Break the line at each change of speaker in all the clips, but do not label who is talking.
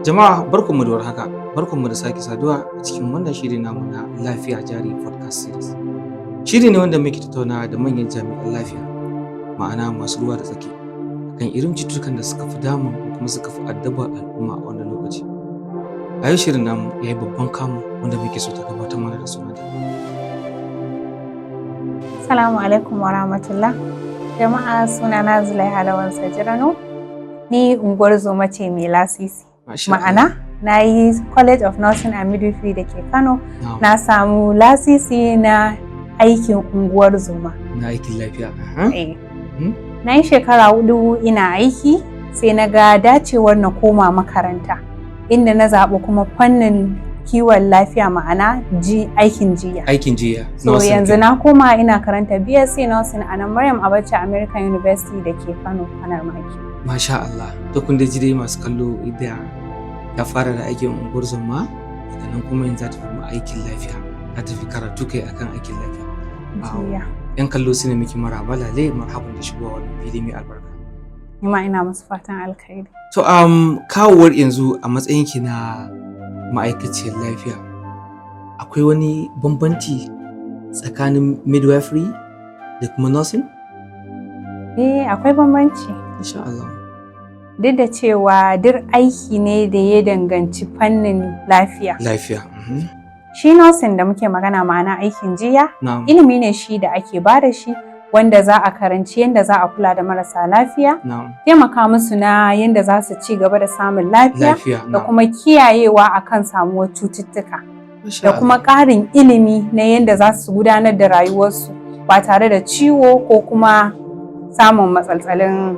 Jama'a, barkanmu da warhaka, barkanmu da sake saduwa a cikin wannan shiri namu na Lafiya Jari Podcast Series. Shiri ne wanda muke tattaunawa da manyan jami'an lafiya, ma'ana masu ruwa da tsaki, akan irin cututtukan da suka fi damun ko kuma suka fi addabar al'umma a wannan lokaci. A yau shirin namu ya yi babban kamu wanda muke so ta gabatar mana da sunanta.
Assalamu alaikum wa rahmatullah. Jama'a, sunana Zulaiha Lawan Sajirano. Ni unguwar zoma ce mai lasisi.
Masha Allah.
Ma'ana, na yi College of Nursing and Midwifery da ke Kano.
Na'am.
Na samu lasisi na aikin unguwar zoma.
Na aikin lafiya. Aha.
Eh.
Mhm.
Na yi shekara 4 ina aiki, sai na ga dacewar na koma makaranta, inda na zaɓi kuma fannin kiwon lafiya, ma'ana ji aikin jiya.
Aikin jiya.
So
nursing
yanzu
kenan.
na koma ina karanta BSc Nursing a nan Maryam Abacha American University da ke Kano, Kanar Maki.
Masha Allah. To, kun dai ji dai, masu kallo, idda ta fara da aikin unguwar zoma, daga nan kuma yanzu ta tafi aikin lafiya. Ta tafi karatu kai akan aikin lafiya.
Jiya.
Yan kallo su ne miki maraba lale marhaban da shigowa wannan fili mai albarka.
Ni ma ina musu fatan alkhairi.
To, kawowar yanzu a matsayin ki na ma'aikaciyar lafiya, akwai wani bambanci tsakanin midwifery da kuma nursing?
Eh, akwai bambanci.
Insha Allah.
Duk da cewa duk aiki ne da ya danganci fannin lafiya.
Lafiya.
Shi nursing da muke magana, ma'ana aikin jiya, ilimi ne shi da ake ba da shi wanda za a karanci yadda za a kula da marasa lafiya, taimaka musu na yadda za su ci gaba da samun lafiya,
Lafiya.
da kuma kiyayewa akan samuwar cututtuka,
Masha
da kuma
Allah.
ƙarin ilimi na yadda za su gudanar da rayuwarsu ba tare da ciwo ko kuma samun matsaltsalin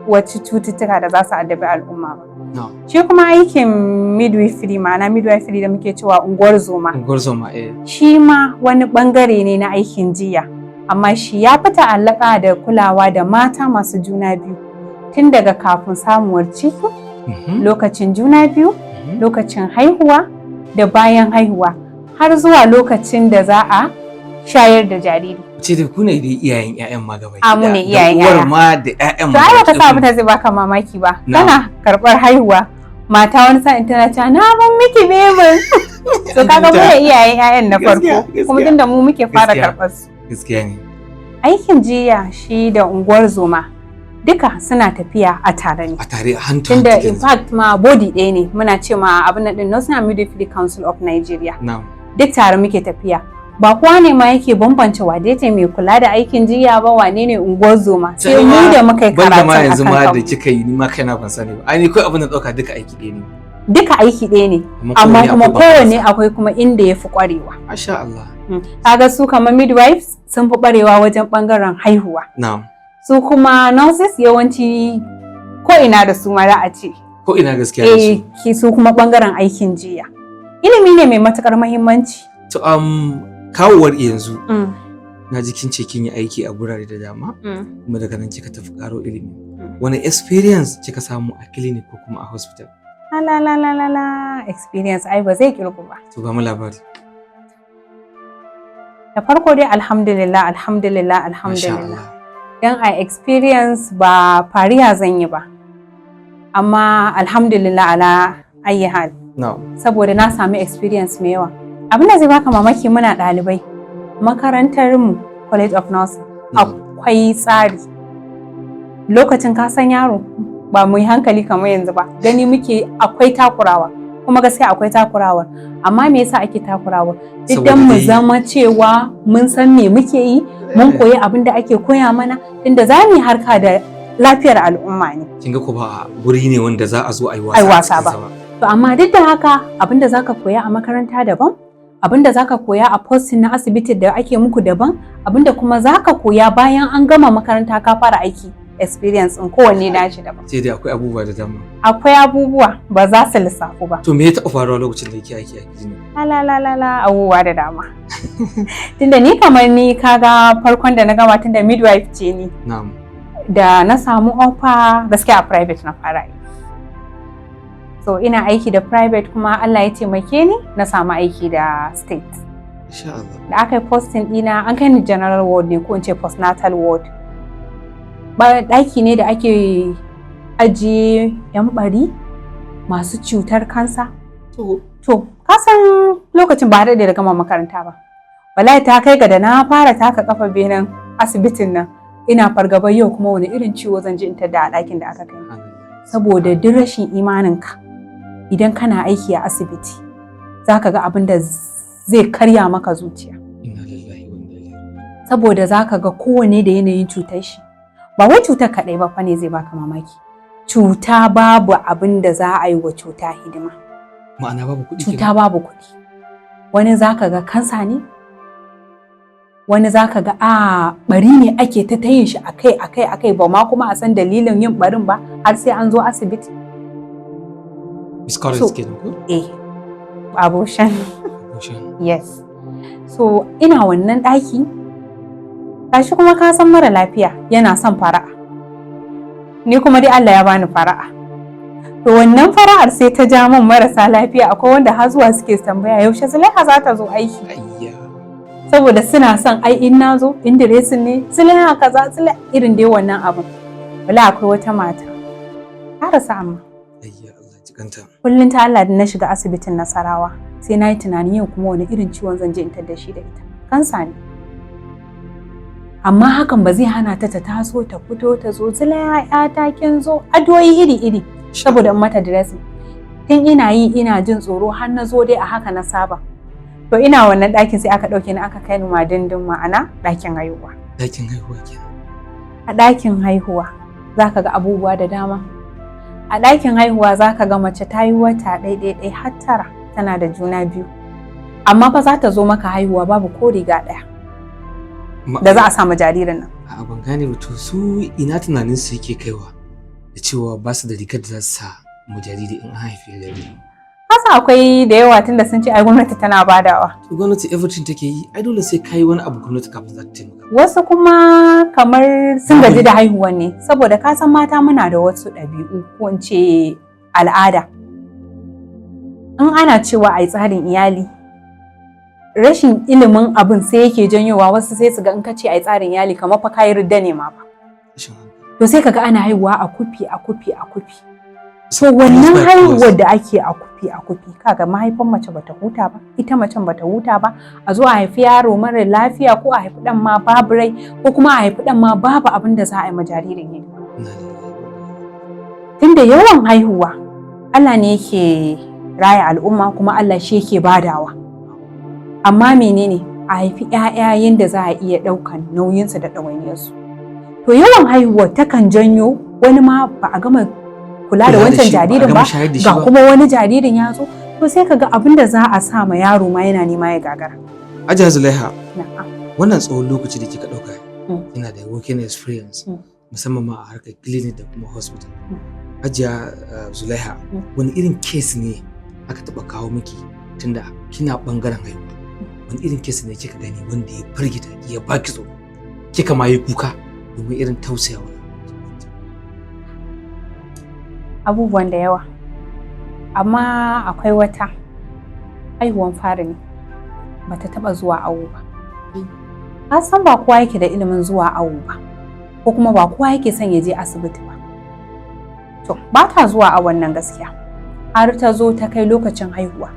wasu cututtuka da za su addabi al'umma ba. Shi kuma aikin midwifery, ma'ana midwifery da muke cewa unguwar zoma,
Unguwar zoma, eh.
shi ma wani bangare ne na aikin jiya, amma shi ya fi ta'allaka da kulawa da mata masu juna biyu tun daga kafin samuwar ciki, lokacin juna biyu, lokacin haihuwa da bayan haihuwa, har zuwa lokacin da za a shayar da jariri.
Ce da ku ne dai iyayen ƴaƴan ma gaba
A, mu ne iyayen
Da uwar
ƴaƴa.
ma da ƴaƴan
To
ma
ai
gaba
baka
ɗaya
sa
ku
abin da zai baka mamaki ba.
Na'am.
Kana karɓar haihuwa, mata wani sa'in tana cewa, "Na ban miki bebin." To kaga mu ne iyayen ƴaƴan na farko, kuma tunda mu muke fara karɓar su.
Gaskiya ne.
Aikin jiya shi da unguwar zoma duka suna tafiya a tare ne.
A tare, hand to
Tunda
hand
in fact ma body ɗaya ne, muna ce ma abin nan ɗin Nursing and Midwifery Council of Nigeria. Duk tare muke tafiya. Ba kowa ne ma yake bambance wane ce mai kula da aikin jiya ba, wane ne unguwar zoma. Sai mu da muka yi
Banda ma
karatun
yanzu
akan
ma da
kanmu.
kika yi, ni ma kaina ban sani ba. Ai ni kawai abin da ɗauka duka aiki ɗaya ne.
Duka aiki ɗaya ne, amma kuma
akwai
kowanne
bambanci.
Akwai kuma inda ya fi ƙwarewa.
Masha Allah.
Kaga su kamar midwives sun fi ƙwarewa wajen ɓangaren haihuwa. Su kuma nurses yawanci ko ina da su ma za a ce.
Ko ina gaskiya da
Eh,
su.
ki su kuma ɓangaren aikin jiya. Ilimi ne mai matuƙar muhimmanci.
To, kawowar yanzu na ji kin ce kin yi aiki a gurare da dama, kuma daga nan kika tafi karo ilimi. Wani experience kika samu a clinic ko kuma a hospital?
La la la la la, experience ai ba zai kirgu ba.
To, ba mu labari.
Da farko dai, alhamdulillah, alhamdulillah,
Masha
alhamdulillah.
Allah.
Dan a experience ba fariya zan yi ba. Amma alhamdulillah ala ayyi hal. Saboda na sami experience mai yawa. Abin da zai baka mamaki, muna ɗalibai, makarantar mu College of Nursing akwai tsari. Lokacin ka san yaro ba mu yi hankali kamar yanzu ba, gani muke akwai takurawa, kuma gaskiya akwai takurawa. Amma me yasa ake takurawa? Duk dan mu zama cewa mun san me muke yi, mun koyi abin da ake koya mana, tunda za mu yi harka da lafiyar al'umma ne.
Kin ga ko ba guri ne wanda za a zo a yi wasa
Ai wasa
a
ba.
cikinsa ba.
To amma duk da haka, abin da zaka koya a makaranta daban, abin da zaka koya a posting na asibiti da ake muku daban, abin da kuma zaka koya bayan an gama makaranta ka fara aiki, experience ɗin kowanne nashi daban.
Sai dai akwai abubuwa da dama.
Akwai abubuwa ba za su lissafu ba.
To, me ya taɓa faruwa lokacin da yake aiki a clinic?
La la la la, abubuwa da dama. Tunda ni kamar ni, kaga farkon da na gama, tunda midwife ce ni, da na samu offer, gaskiya a private na fara aiki. So ina aiki da private, kuma Allah ya taimake ni na samu aiki da state.
Insha Allah.
Da aka yi posting dina, an kai ni general ward ne, ko in ce postnatal ward. Ba ɗaki ne da ake ajiye 'yan bari. Masu cutar kansa. To, ka san lokacin ba daɗe da gama makaranta ba. Wallahi ta kai ga da na fara taka kafa benen asibitin nan, ina fargabar yau kuma wani irin ciwo zan ji in tadda a ɗakin da aka kai ni. Saboda duk rashin imaninka, idan kana aiki a asibiti, za ka ga abin da zai karya maka zuciya.
Inna lillahi wa inna ilaihi.
Saboda za ka ga kowane da yanayin cutar shi. Ba wai cutar kaɗai ba fa ne zai baka mamaki. Cuta, babu abin da za a yi wa cuta hidima.
Ma'ana babu kuɗi.
Cuta babu kuɗi. Wani za ka ga kansa ne, wani za ka ga a bari ne ake ta yin shi akai akai akai, ba ma kuma a san dalilin yin barin ba har sai an zo asibiti.
Miscarriage kenan ko?
Eh, abortion.
Abortion.
Yes. So ina wannan ɗaki, gashi kuma ka san mara lafiya yana son fara'a, ni kuma dai Allah ya bani fara'a. To, wannan fara'ar sai ta ja min marasa lafiya, akwai wanda har zuwa suke tambaya yaushe Zulaiha za ta zo aiki.
Ayya.
Saboda suna son ai in na zo in dressing ne, Zulaiha kaza, Zulaiha, irin dai wannan abin. Wala akwai wata mata ta rasu amma.
Ayya, Allah jikanta.
Kullum ta Allah da na shiga asibitin Nasarawa sai na yi tunanin yau kuma wani irin ciwon zan je in tadda shi da ita. Kansa ne, amma hakan ba zai hana ta ta taso ta fito ta zo, "Zulaiha ya ta kin zo?" Addu'o'i iri iri saboda in mata dressing. Tun ina yi ina jin tsoro har na zo dai a haka na saba. To, ina wannan ɗakin sai aka ɗauke ni aka kai ni madindin, ma'ana ɗakin haihuwa.
Ɗakin haihuwa kenan.
A ɗakin haihuwa za ka ga abubuwa da dama. A ɗakin haihuwa za ka ga mace ta yi wata ɗai ɗai har 9 tana da juna biyu, amma fa za ta zo maka haihuwa babu ko riga ɗaya da za a samu jaririn nan.
A'a, ban gane ba. To, su ina tunanin su yake kaiwa da cewa ba su da rigar da za su sa mu jariri in an haifi jariri?
Kasa akwai da yawa, tunda sun ce ai gwamnati tana badawa.
To, gwamnati everything take yi, ai dole sai kai wani abu gwamnati kafin za ta taimaka.
Wasu kuma kamar sun gaji da haihuwan ne, saboda ka san mata muna da wasu ɗabi'u ko in ce al'ada. In ana cewa ai tsarin iyali, rashin ilimin abin sai yake janyowa wasu sai su ga in ka ce ai tsarin iyali kamar fa kayi ridda ne ma ba.
Rashin hankali.
To, sai kaga ana haihuwa a kufi a kufi a kufi. So wannan haihuwar da ake a kufi a kufi, kaga mahaifan mace bata huta ba, ita macen bata huta ba, a zo a haifi yaro mara lafiya, ko a haifi dan ma babu rai, ko kuma a haifi dan ma babu abin da za a yi ma jaririn hidima.
Inna lillahi wa inna ilaihi.
Tunda yawan haihuwa, Allah ne yake raya al'umma kuma Allah shi yake badawa. Amma menene, a haifi 'ya'ya yanda za a iya ɗaukan nauyinsu da ɗawainiyarsu. To, yawan haihuwa takan janyo wani ma ba a gama kula da wancan
shi, ba a
jaririn
gama
ba,
shayar da shi
ga
ba.
kuma wani jaririn ya zo, to sai kaga abin da za a sa ma yaro ma yana nema ya gagara.
Hajiya Zulaiha,
Na'am.
wannan tsawon lokaci da kika ɗauka kina da working experience, musamman ma a harkar clinic da kuma hospital. Hajiya Zulaiha, wani irin case ne aka taɓa kawo miki, tunda kina ɓangaren haihuwa? Wani irin case ne kika gani wanda ya firgita ki, ya baki tsoro, kika ma yi kuka domin irin tausayawa?
Abubuwan da yawa, amma akwai wata haihuwan fari ne, bata taba zuwa awo ba. Ka san ba kowa yake da ilimin zuwa awo ba, ko kuma ba kowa yake son ya je asibiti ba. To, ba ta zuwa awon nan gaskiya har ta zo ta kai lokacin haihuwa.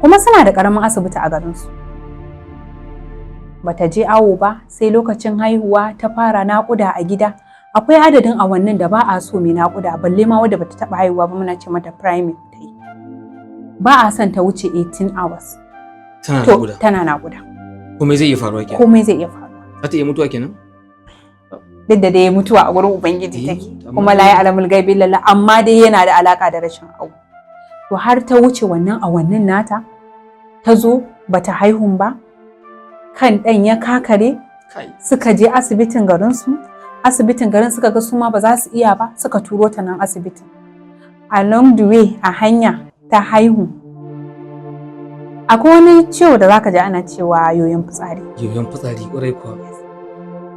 Kuma suna da ƙaramin asibiti a garinsu. Bata je awo ba sai lokacin haihuwa ta fara naƙuda a gida. Akwai adadin awannin da ba a so mai naƙuda, balle ma wadda bata taɓa haihuwa ba, muna ce mata primip, ta yi. Ba a son ta wuce 18 hours.
Tana
To,
naƙuda.
tana naƙuda.
Komai zai iya faruwa kenan.
Komai zai iya faruwa.
Za ta iya mutuwa kenan?
Duk da dai mutuwa a gurin Ubangiji
Eh,
take,
amma
kuma la ya'lamul gaibi illallah, amma dai yana da alaka da rashin awo. To, har ta wuce wannan awannin nata, ta zo bata haihun ba, kan ɗan ya kakare.
Kai.
Suka je asibitin garinsu, asibitin garin suka ga su ma ba za su iya ba, suka turo ta nan asibitin. Along the way, a hanya ta haihu. Akwai wani ciwo da zaka ji ana cewa yoyon fitsari.
Yoyon fitsari, kwarai kuwa.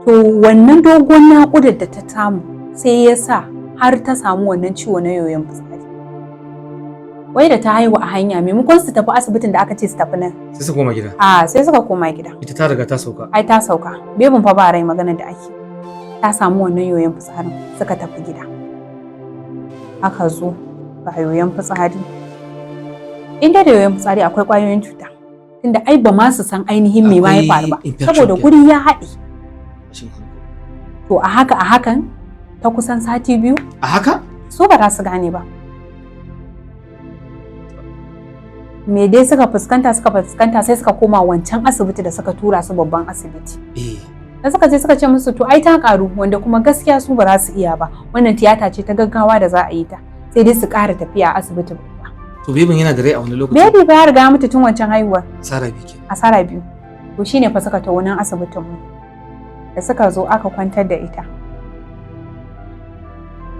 To, wannan dogon naƙudar da ta samu sai ya sa har ta samu wannan ciwo na yoyon fitsari. Wai da ta haihu a hanya, maimakon su tafi asibitin da aka ce su tafi nan,
Sai su koma gida.
A sai suka koma gida.
Ita ta riga ta sauka.
Ai ta sauka. Bebin fa ba rai, maganar da ake. Ta samu wannan yoyon fitsarin, suka tafi gida. Aka zo Ba yoyon fitsari. In dai da yoyon fitsari akwai ƙwayoyin cuta, tunda ai ba ma su san ainihin me ma ya
Akwai
faru ba,
infection
saboda
kenan.
guri ya haɗe.
Tashin hankali.
To a haka a hakan ta kusan sati 2.
A haka?
Su ba za su gane ba. Me dai suka fuskanta, suka fuskanta, sai suka koma wancan asibiti da suka tura su, babban asibiti. Da suka je, suka ce musu to ai ta karu, wanda kuma gaskiya su ba za su iya ba, wannan tiyata ce ta gaggawa da za a yi ta, sai dai su ƙara tafiya asibiti babba.
To bebin yana da rai a wani lokaci?
Baby ba ya riga ya mutu tun wancan haihuwar.
Asara biyu kenan.
Asara biyu. To shine fa suka tawo nan asibitin mu. Da suka zo, aka kwantar da ita.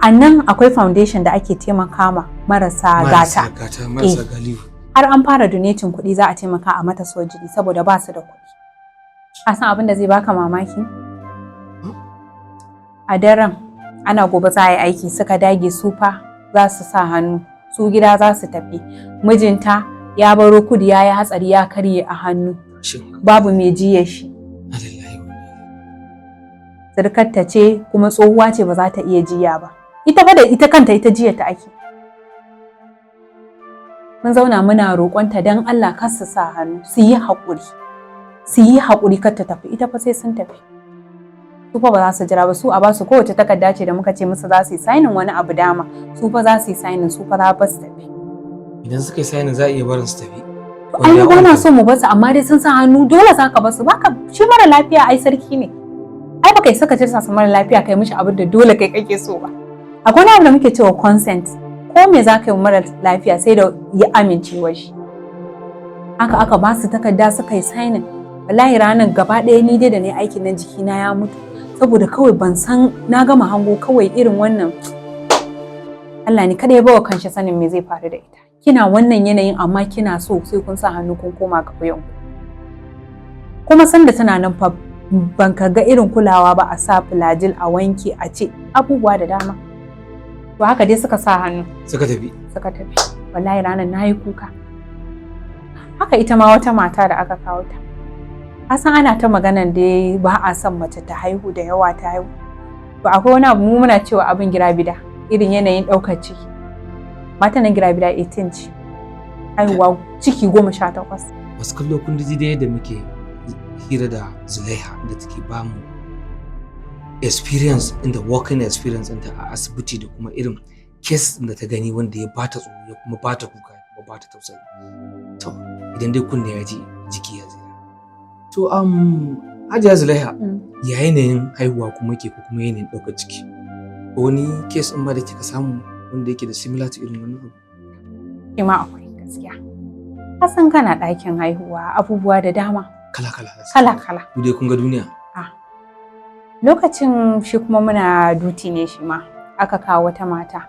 A nan akwai foundation da ake taimaka ma marasa
Marasa
gata.
gata, marasa galihu.
Har an fara donating kuɗi za a taimaka a mata surgery saboda ba su da kuɗi. Ka san abin da zai baka mamaki? A daren ana gobe za a yi aiki, suka dage su fa za su sa hannu, su gida za su tafi. Mijinta ya baro kudu, ya yi hatsari, ya karye a hannu.
Shin
Babu mai jiya shi.
Inna lillahi wa inna ilaihi.
Surukarta ce, kuma tsohuwa ce, ba za ta iya jiya ba. Ita fa da ita kanta ita jiya ta ake. Mun zauna muna roƙonta don Allah kar su sa hannu, su yi haƙuri, su yi haƙuri, kar ta tafi. Ita fa sai sun tafi. Su fa ba za su jira ba, su a ba su kowace takarda ce da muka ce musu za su yi signing wani abu dama, su fa za su yi signing, su fa za su tafi.
Idan suka yi signing, za a iya barin su tafi?
To ai ba na so mu basu, amma dai sun sa hannu, dole za ka basu. Baka shi mara lafiya ai sarki ne. Ai baka isa ka tirsasa mara lafiya kai mishi abin da dole kai kake so ba. Akwai wani abu da muke cewa consent. Ko me za ka yi mara lafiya, sai da ya amincewa shi. Haka aka ba su takarda suka yi signing. Wallahi ranar gaba ɗaya ni dai da ne aikin nan jikina ya mutu, saboda kawai ban san na gama hango kawai irin wannan. Allah ne kada ya bawa kanshi sanin me zai faru da ita. Kina wannan yanayin, amma kina so sai kun sa hannu kun koma ƙauyen ku. Kuma sanda tana nan fa ban ka ga irin kulawa ba, a sa Flagyl, a wanke, a ce abubuwa da dama. To haka dai suka sa hannu.
Suka tafi.
Suka tafi. Wallahi ranar na yi kuka. Haka ita ma wata mata da aka kawo ta. Kasan ana ta maganan dai ba a son mace ta haihu da yawa, ta haihu. To akwai wani abu mu muna cewa abin gravida, irin yanayin ɗaukar ciki. Matan nan gravida 18 ce, haihuwa ciki 18.
Masu kallo, kun ji da yadda muke hira da Zulaiha da take bamu experience in the working experience ɗinta a asibiti, da kuma irin case da ta gani wanda ya bata tsoro, ya kuma bata kuka, ya kuma bata tausayi. To idan dai kunne ya ji, jiki ya tsira. To Hajiya Zulaiha, ya yanayin haihuwa kuma ke, ko kuma yanayin ɗaukar ciki? Wani case ɗin ma da kika samu wanda yake da similar to irin wannan abu?
Shi ma akwai gaskiya. Kasan kana ɗakin haihuwa, abubuwa da dama.
Kala kala.
Kala kala.
Ku dai kun ga duniya.
Lokacin shi kuma muna duty ne, shi ma aka kawo wata mata.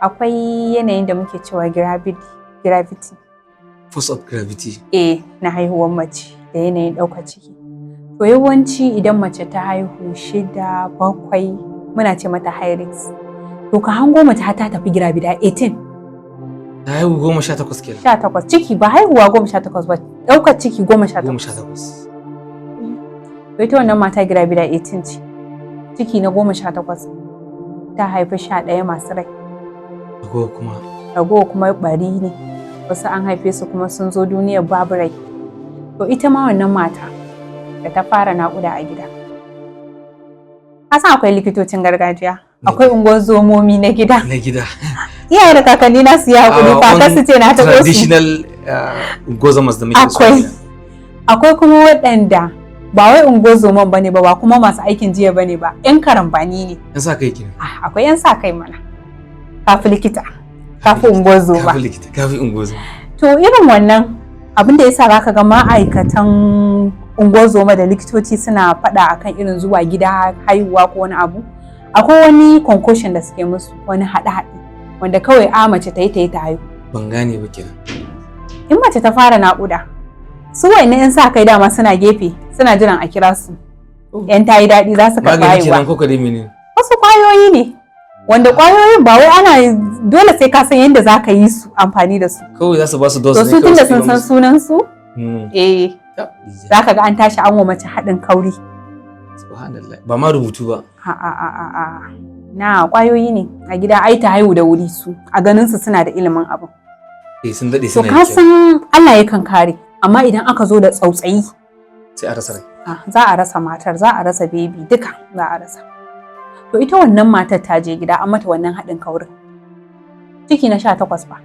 Akwai yanayin da muke cewa gravity, gravity.
Force of gravity.
Eh, na haihuwar mace da yanayin ɗaukar ciki. To yawanci idan mace ta haihu shida, bakwai, muna ce mata high risk. To ka hango mace har ta tafi gravida 18.
Ta haihu 18 kenan.
18, ciki ba haihuwa 18 ba, ɗaukar ciki 18.
18.
To ita wannan mata gravida 18 ce, ciki na 18, ta haifi 11 masu rai.
Ragowa kuma?
Ragowa kuma bari ne, wasu an haife su kuma sun zo duniyar babu rai. To ita ma wannan mata da ta fara naƙuda a gida, kasan akwai likitocin gargajiya, akwai unguwar na gida.
Na gida.
Iyaye da kakanni na su yi haƙuri fa, kar su ce na taɓo su.
Traditional ungozomas da muke so.
Akwai. Akwai kuma waɗanda ba wai ungozoman bane ba, ba kuma masu aikin jiya bane ba, yan karambani ne.
Yan sa kai kenan.
Ah, akwai yan sa kai mana, kafi likita, kafi ungozoma.
Kafi likita, kafi ungozoma.
To irin wannan abin da yasa zaka ga ma'aikatan ungozoma da likitoci suna faɗa akan irin zuwa gida haihuwa ko wani abu, akwai wani concoction da suke musu, wani haɗe-haɗe wanda kawai a mace ta yi ta yi ta haihu.
Ban gane ba kenan.
In mace ta fara naƙuda, su wayannan yan sa kai dama suna gefe suna jiran a kira su, yan ta yi daɗi za su karɓi
Magani
haihuwa.
kenan ko ka dai menene?
Wasu ƙwayoyi ne, wanda ƙwayoyin ba wai ana dole sai ka san yadda za ka yi su amfani da su.
Kawai za su ba su dose
To
ne
su
kawai
tunda
su
sun
ɗiba
san
musu.
sunan su. Eh, za ka ga an tashi an wa mace haɗin kauri.
Subhanallah, ba ma rubutu ba.
A a a a a, Na kwayoyi ne a gida, ai ta haihu da wuri, su a ganin su suna da ilimin abu.
Eh, sun dade
To
suna
ka
yi kenan.
san Allah yakan kare, amma idan aka zo da tsautsayi,
Sai a rasa rai.
Ah, za a rasa matar, za a rasa baby, duka za a rasa. To ita wannan matar ta je gida an mata wannan haɗin kaurin, ciki na 18 ba,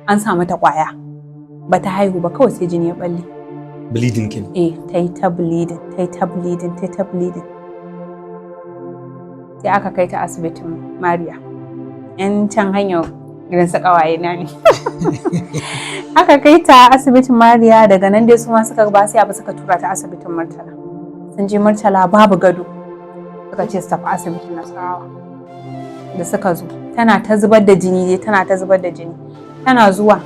an sa mata ƙwaya, ba ta haihu ba, kawai sai jini ya balle.
Bleeding kenan.
Eh, ta yi ta bleeding, ta yi ta bleeding, ta yi ta bleeding, sai aka kai ta asibitin Mariya, yan can hanyar gidan su ƙawaye na ne. Aka kai ta asibitin Mariya, daga nan dai su ma suka ba sai abu, suka tura ta asibitin Murtala. Sun je Murtala babu gado, suka ce su tafi asibitin Nasarawa. Da suka zo, tana ta zubar da jini dai, tana ta zubar da jini. Tana zuwa,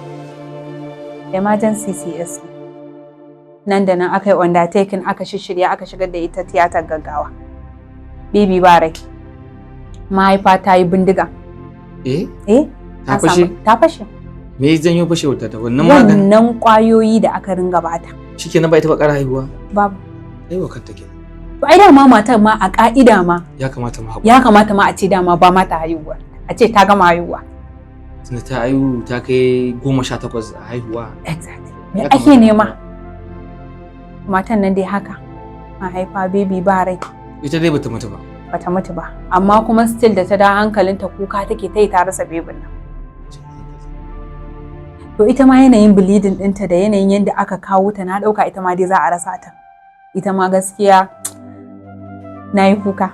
emergency CS ne. Nan da nan aka yi undertaking, aka shishirya, aka shigar da ita tiyatar gaggawa. Baby ba rai, mahaifa ta yi bindiga.
Eh?
Eh.
Ta
an
fashe?
Ta fashe.
Me ya janyo fashewar ta? Wannan maganin?
Wannan kwayoyi da aka ringa bata.
Shikenan, ba ita ba ƙara haihuwa?
Babu.
Haihuwa kanta kenan.
To ai dama matar ma a ka'ida ma
Ya kamata mu haƙura.
ya kamata ma a ce dama ba mata haihuwa, a ce ta gama haihuwa.
Tunda ta haihu, ta kai 18 a haihuwa.
Exactly, me
Ya
ake
kamata mu
nema?
haƙura.
Matan nan dai haka, mahaifa baby ba rai.
Ita dai bata mutu ba?
Bata mutu ba, amma kuma still da ta da hankalinta kuka take ta yi, ta rasa babyn nan. To ita ma yanayin bleeding ɗinta da yanayin yadda aka kawo ta, na ɗauka ita ma dai za a rasa ta. Ita ma gaskiya na yi kuka,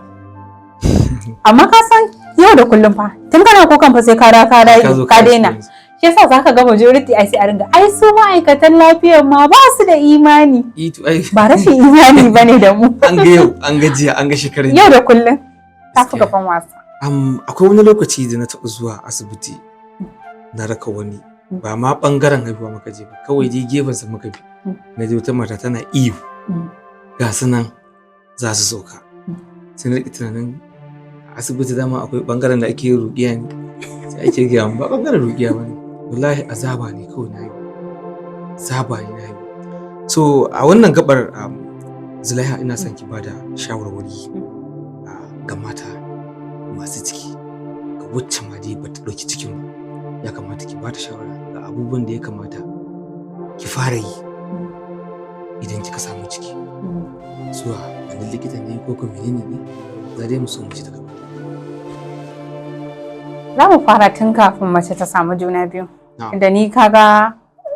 amma ka san yau da kullum fa, tun kana kukan fa sai ka da ka
Ka zo
ka daina.
Experience.
Shi yasa zaka ga majority ai sai a ringa, ai su ma'aikatan lafiyar ma ba su da imani.
Eh, to ai
Ba rashin imani bane da mu.
An ga yau, an ga jiya, an ga shekarun.
Yau da kullum ta fi
Gaskiya.
gaban wasa.
Akwai wani lokaci da na taɓa zuwa asibiti na raka wani, ba ma ɓangaren haihuwa muka je ba, kawai dai gefensa muka bi. Na ji wata mata tana ihu, ga su nan za su sauka. Sai na riƙe tunanin, a asibiti dama akwai ɓangaren da ake yin ruƙiya ne? Sai ake gaya min ba ɓangaren ruƙiya ba ne, wallahi azaba ne kawai na haihu, azaba ne na haihu. So a wannan gabar, Zulaiha, ina son ki bada shawarwari ga mata masu ciki, ga wacce ma dai bata ɗauki cikin ba, ya kamata ki bata shawara ga abubuwan da ya kamata ki fara yi idan kika samu ciki, zuwa ganin likita ne ko ko menene ne, za dai mu so mu ji daga baki.
Za mu fara tun kafin mace ta samu juna biyu.
Na'am.
Da ni kaga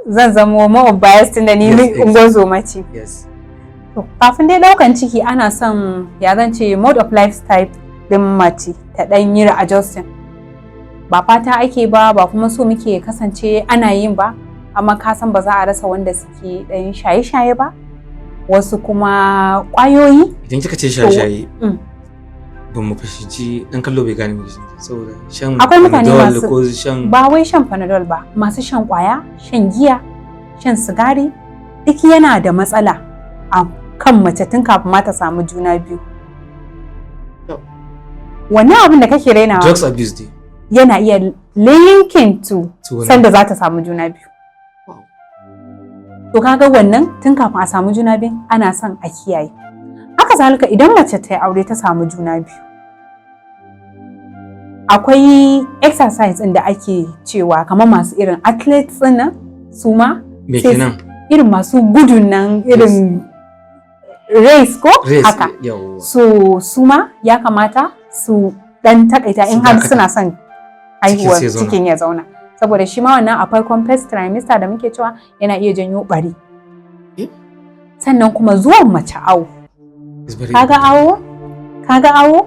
zan zamo more biased tunda ni ungozoma ce. To, kafin dai daukan ciki ana son, ya zan ce, mode of lifestyle din mace ta dan yi adjusting. Ba fata ake ba, ba kuma so muke kasance ana yin ba, amma ka san ba za a rasa wanda suke dan shaye-shaye ba, wasu kuma kwayoyi.
Idan kika ce shaye-shaye, ban mu fahimci, dan kallo bai gane mu, saboda shan
Akwai mutane
Panadol
masu-
ko shan
Ba wai shan Panadol ba, masu shan kwaya, shan giya, shan sigari, duk yana da matsala a kan mace tun kafin ma ta samu juna biyu. Wannan abin da kake rainawa
Drugs abuse dai.
yana iya linking to
To wannan-
sanda za ta samu juna biyu. To kaga wannan tun kafin a samu juna biyu ana son a kiyaye. Haka zalika idan mace ta yi aure ta samu juna biyu, akwai exercise ɗin da ake cewa kamar masu irin athletes ɗin nan su ma
Me
sai
kenan?
Irin masu gudun nan, irin race ko
Race.
haka.
Yawwa.
So su ma ya kamata su dan takaita in
Su
har
dakata.
suna son haihuwar
Cikin su ya zauna.
cikin ya zauna, saboda shi ma wannan a farkon first trimester da muke cewa yana iya janyo bari.
Eh?
Sannan kuma zuwan mace awo.
Is very
Kaga
important.
awo, kaga awo,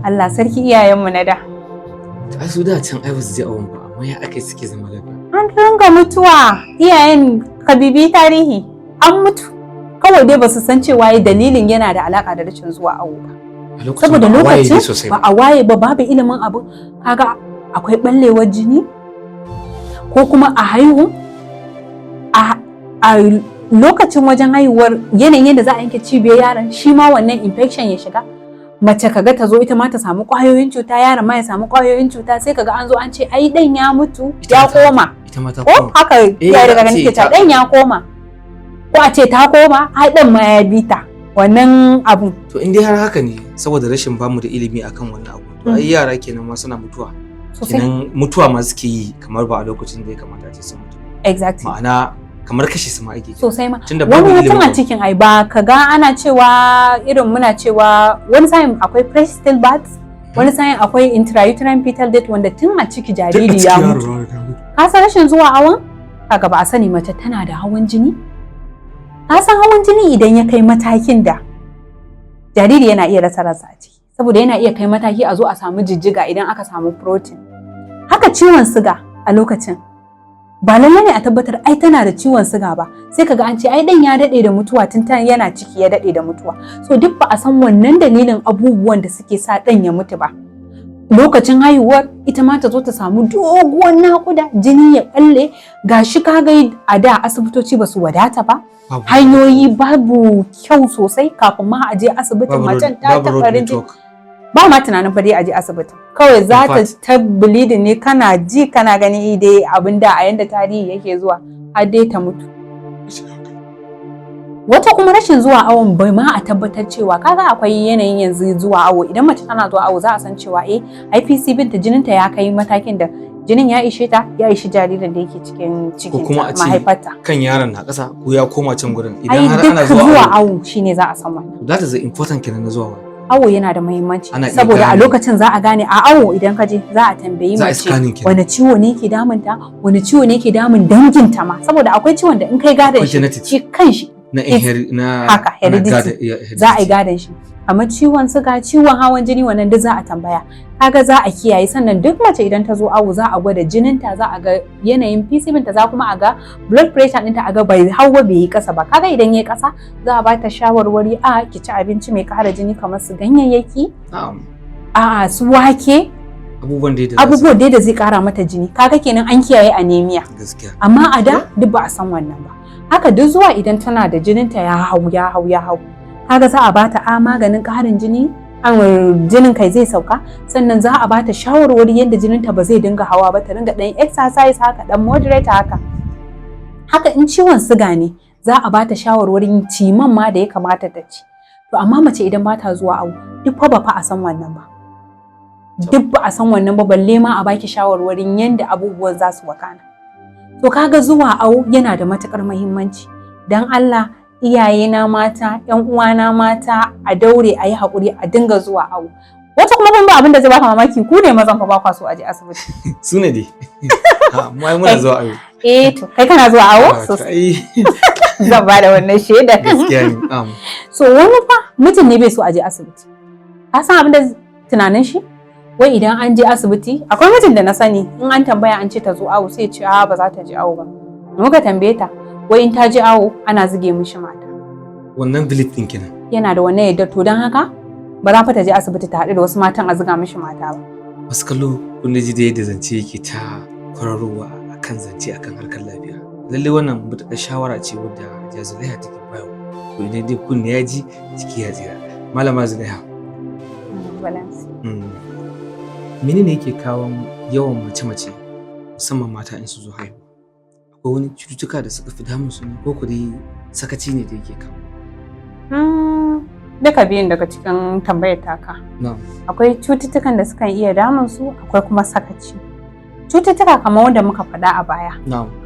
Allah sarki iyayenmu na da.
Ai su da can ai basu je awon ba, amma ya aka suke zama lafiya?
An ringa mutuwa iyayen, ka bibi tarihi, an mutu, kawai dai basu san cewa dalilin yana da alaka da rashin zuwa awo ba.
A lokacin
Saboda
ba a waye
lokacin
dai sosai
ba a waye ba, babu ilimin abu. Kaga akwai ɓallewar jini, ko kuma a haihu a lokacin wajen haihuwar, yanayin yadda za a yanke cibiyar yaron, shi ma wannan infection ya shiga mace, kaga ta zo ita ma ta samu ƙwayoyin cuta, yaron ma ya samu ƙwayoyin cuta, sai kaga an zo an ce ai dan ya mutu,
Ita
ya
ma ta-
koma.
Ita ma ta
Ko
koma.
haka
Eh,
ya
za
daga
a ce
ganin ke
ta-
dan ya koma, ko a ce ta koma, ai dan ma ya bi ta. Wannan abun.
To, in dai har haka ne, saboda rashin bamu da ilimi akan wannan abu, to ai yara kenan ma suna mutuwa.
Sosai.
Kenan mutuwa ma suke yi kamar ba a lokacin da ya kamata a ce sun mutu. Ma'ana kamar kashe su ma ake kenan.
Sosai ma.
Tunda babu
Wani
ilimin
mutum a
abu.
cikin, ai ba ka ga ana cewa, irin muna cewa wani sa'in akwai fresh stillbirth, wani sa'in akwai intrauterine fetal death, wanda tun a ciki jariri ya mutu. Ka san rashin zuwa awon, kaga ba a sani mace tana da hawan jini. Ka san hawan jini idan ya kai matakin da jariri yana iya rasa ransa a ciki, saboda yana iya kai mataki a zo a samu jijjiga idan aka samu protein. Haka ciwon siga, a lokacin ba lallai ne a tabbatar ai tana da ciwon siga ba, sai kaga an ce ai dan ya dade da mutuwa, tun ta yana ciki ya dade da mutuwa. So duk ba a san wannan dalilin abubuwan da suke sa dan ya mutu ba. Lokacin haihuwar ita ma ta zo ta samu doguwar nakuda, jini ya balle. Gashi kaga a da asibitoci ba su wadata ba,
Babu-
hanyoyi babu kyau sosai. Kafin ma a je asibitin,
babu road-
macen ta
babu road
taɓa rinji
network.
Ba ma tunanin fa dai a je asibitin, kawai za ta
In fact-
ta bleeding ne, kana ji kana gani dai abin da a yanda tarihi yake zuwa, har dai ta mutu. Wata kuma rashin zuwa awon bai ma a tabbatar cewa, kaga akwai yanayin yanzu zuwa awo, idan mace tana zuwa awo za a san cewa eh, IPC binta, jininta ya kai matakin da jinin ya ishe ta, ya ishi jaririn da yake cikin cikin
Kuma a ce
mahaifarta.
kan yaron na ƙasa ko ya koma can gurin
Ai
idan har ana
duk
zuwa
zuwa
awo.
awo shine za a san wannan.
That is the important kenan na zuwa awo.
Awo yana da muhimmanci
Ana iya
saboda a
gane.
lokacin za a gane. A awo idan ka je za a tambayi
Za a
mace
scanning kenan.
wani ciwo ne ke damunta, wani ciwo ne ke damun danginta ma, saboda akwai ciwon da in kai gadon
Akwai
shi,
genetics.
shi kanshi
Na inherit na
haka,
ana
heredity.
yeah,
Za a yi
heredity.
gadon shi. Amma ciwon suga, ciwon hawan jini, wannan duk za a tambaya, kaga za a kiyaye. Sannan duk mace idan ta zo awo za a gwada jininta, za a ga yanayin PCV ta, za kuma a ga blood pressure ɗinta, a ga bai hau ba, bai yi ƙasa ba. Kaga idan yayi ƙasa za a ba ta shawarwari, a ki ci abinci mai ƙara jini kamar su ganyayyaki, a'a, su wake,
Abubuwan dai da za su-
abubuwan dai da zai ƙara mata jini. Kaga kenan an kiyaye anemia. Amma a da duk ba a san wannan ba. Haka duk zuwa idan tana da jininta ya hau, ya hau, ya hau, kaga za a bata a maganin ƙarin jini, an jinin kai zai sauka. Sannan za a bata shawarwari yadda jininta ba zai dinga hawa ba, ta dinga dan exercise haka, dan moderate haka. Haka in ciwon siga ne, za a bata shawarwarin ciman ma da ya kamata ta ci. To amma mace idan bata zuwa awo, duk fa ba fa a san wannan ba, duk ba a san wannan ba, balle ma a baki shawarwarin yadda abubuwan za su wakana. To kaga zuwa awo yana da matukar muhimmanci. Dan Allah, iyayena mata, yan uwana mata, a daure a yi haƙuri a dinga zuwa awo. Wata kuma ban ba abin da zai baka mamaki, ku ne mazan fa ba kwa so a je asibiti.
Su ne dai. Ha, mu ai muna zuwa awo.
Eh, to kai kana zuwa awo?
Ah, to
Sosai.
ai
Zan ba da wannan shaidar.
Gaskiya ne.
So wani fa mijin ne bai so a je asibiti. Ka san abin da tunanin shi, wai idan an je asibiti, akwai mijin da na sani, in an tambaya an ce ta zo awo, sai ya ce a ba za ta je awo ba. Muka tambaye ta, wai in ta je awo ana zuge mishi mata.
Wannan belief din kenan.
Yana da wannan yadda. To don haka ba za fa ta je asibiti ta haɗu da wasu matan a zuga mishi mata ba.
Masu kallo, kun ji da yadda zance yake ta kwararowa akan zance akan harkar lafiya. Lalle wannan matuƙar shawara ce wadda Hajiya Zulaiha take bayarwa. To idan dai kunne ya ji, jiki ya tsira. Malama Zulaiha,
Balance.
Menene yake kawo yawan mace-mace, musamman mata in su zo haihuwa? Akwai wani cututtuka da suka fi damun su ne, ko ko dai sakaci ne da yake kawo?
Duka biyun daga cikin tambayar taka. Akwai cututtukan da sukan iya damun su, akwai kuma sakaci. Cututtuka kamar wanda muka faɗa a baya,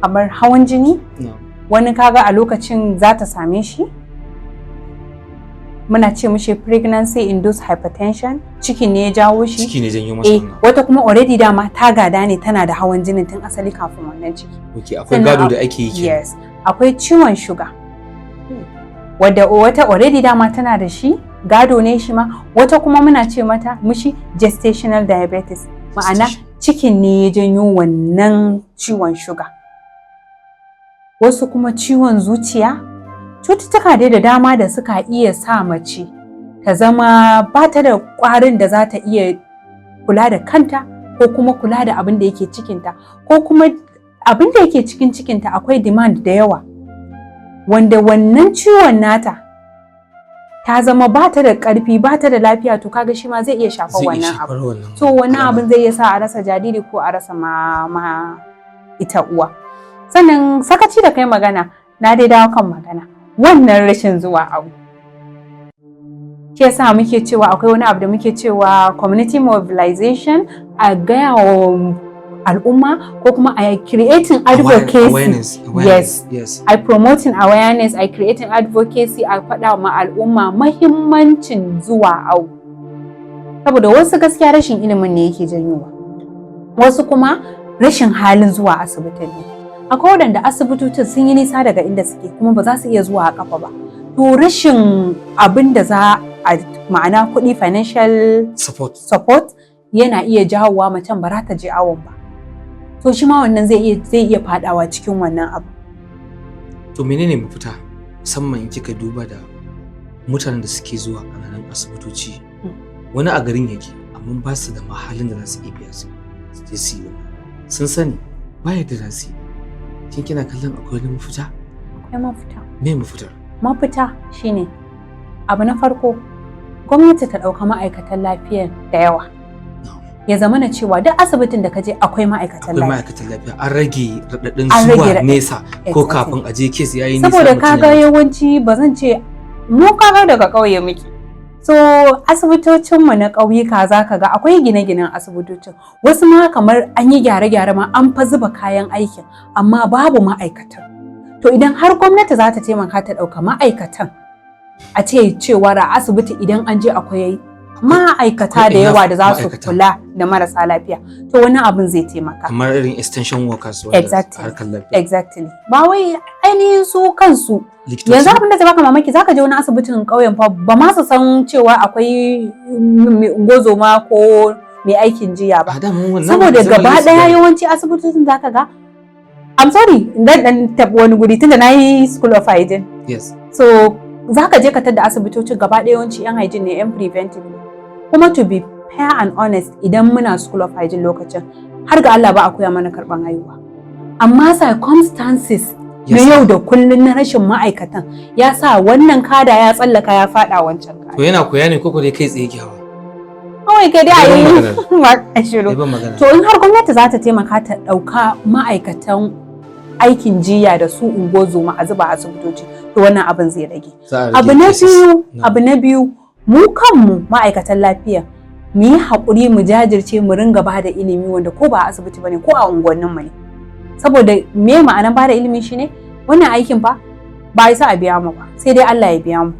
kamar hawan jini, wani kaga a lokacin za ta same shi, muna ce mishi pregnancy induced hypertension, ciki ne ya jawo shi.
Ciki ne janyo masa
Eh,
wannan.
wata kuma already dama ta gada ne, tana da hawan jinin tun asali kafin wannan ciki.
Okay, akwai
Sannan
gado da ake yi kenan.
Yes, akwai ciwon shuga, wadda wata already dama tana da shi, gado ne shi ma. Wata kuma muna ce mata mishi gestational diabetes, ma'ana cikin ne ya janyo wannan ciwon shuga. Wasu kuma ciwon zuciya, cututtuka dai da dama da suka iya sa mace ta zama ba ta da ƙwarin da za ta iya kula da kanta, ko kuma kula da abin da yake cikinta, ko kuma abin da yake cikin cikinta akwai demand da yawa, wanda wannan ciwon nata ta zama ba ta da ƙarfi, ba ta da lafiya. To kaga shi ma zai iya shafar
Zai iya
wannan
shafar
abu.
wannan
To wannan
al'amari.
abin zai iya sa a rasa jariri ko a rasa ma ita uwa. Sannan sakaci da kai magana, na dai dawo kan magana wannan rashin zuwa awo. Shi yasa muke cewa akwai wani abu da muke cewa community mobilization, a gaya wa al'umma ko kuma a creating advocacy.
Awareness, awareness. Yes.
A promoting awareness, a creating advocacy, a faɗa ma al'umma mahimmancin zuwa awo, saboda wasu gaskiya rashin ilimin ne yake janyowa, wasu kuma rashin halin zuwa asibiti ne. Akwai waɗanda asibitocin sun yi nisa daga inda suke, kuma ba za su iya zuwa a kafa ba. To rashin abin da za a, ma'ana kuɗi, financial
support,
support yana iya jawowa macen ba za ta je awon ba. To shi ma wannan zai iya fadawa cikin wannan abu.
To menene mafita, musamman in kika duba da mutanen da suke zuwa ƙananan asibitoci? Wani a garin yake, amma ba su da mahalin da za su iya biya su je su yi wannan. Sun sani ba yadda za su yi. Shin kina kallon akwai wani mafita?
Akwai mafita.
Me mafitar?
Mafita shine, abu na farko, gwamnati ta ɗauka ma'aikatan lafiya da yawa, ya zama na cewa duk asibitin da ka je akwai ma'aikatan
akwai
lafiya.
Ma'aikatan lafiya, an rage raɗaɗin
An rage
zuwa
raɗaɗi.
nesa ko kafin a je case yayi nisa
Saboda
mutum
kaga
ya mutu.
yawanci, ba zan ce mu, kaga daga ƙauye muke, so asibitocinmu na ƙauyuka za ka ga akwai gine-ginen asibitocin, wasu ma kamar an yi gyare-gyare ma, an fa zuba kayan aikin, amma babu ma'aikatan. To idan har gwamnati za ta taimaka ta ɗauka ma'aikatan, a ce cewa a asibiti idan an je akwai ma'aikata
Akwai
da yawa
enough
da za su
ma'aikata.
kula da marasa lafiya, to wani abin zai taimaka.
Kamar irin extension workers wanda harkar lafiya.
Exactly, ba wai ainihin su kansu
Likitoci.
Yanzu abin da zai baka mamaki, zaka je wani asibitin ƙauyen fa, ba ma su san cewa akwai ungozoma ko mai aikin jiya ba.
A da mun wannan
Saboda
zaman
gaba
su
daya
gani.
yawanci asibitocin zaka ga, I'm sorry, dan dan taɓa wani guri, tunda na yi school of hygiene. So zaka je ka tadda asibitocin gaba ɗaya yawanci yan hygiene ne, yan preventive ne. Kuma to be fair and honest, idan muna school of hygiene lokacin, har ga Allah ba a koya mana karɓan haihuwa, amma circumstances na yau da kullun na rashin ma'aikatan ya sa wannan kada ya tsallaka ya faɗa wancan kada.
To yana koya ne ko dai kai tsaye ke hawa?
Kawai kai dai a
Dai
yi
ban
shiru.
Dai ban magana.
To in har gwamnati za ta taimaka ta ɗauka ma'aikatan aikin jiya da su ungozoma a zuba asibitoci, to wannan abin zai rage.
Za a rage
Abu na
cases.
biyu, abu na biyu, mu kanmu ma'aikatan lafiya mu yi haƙuri, mu jajirce, mu ringa ba da ilimi, wanda ko ba a asibiti bane ko a unguwanninmu ne. Saboda me ma'anar ba da ilimi shine, wannan aikin fa ba a isa a biya mu ba, sai dai Allah ya biya mu.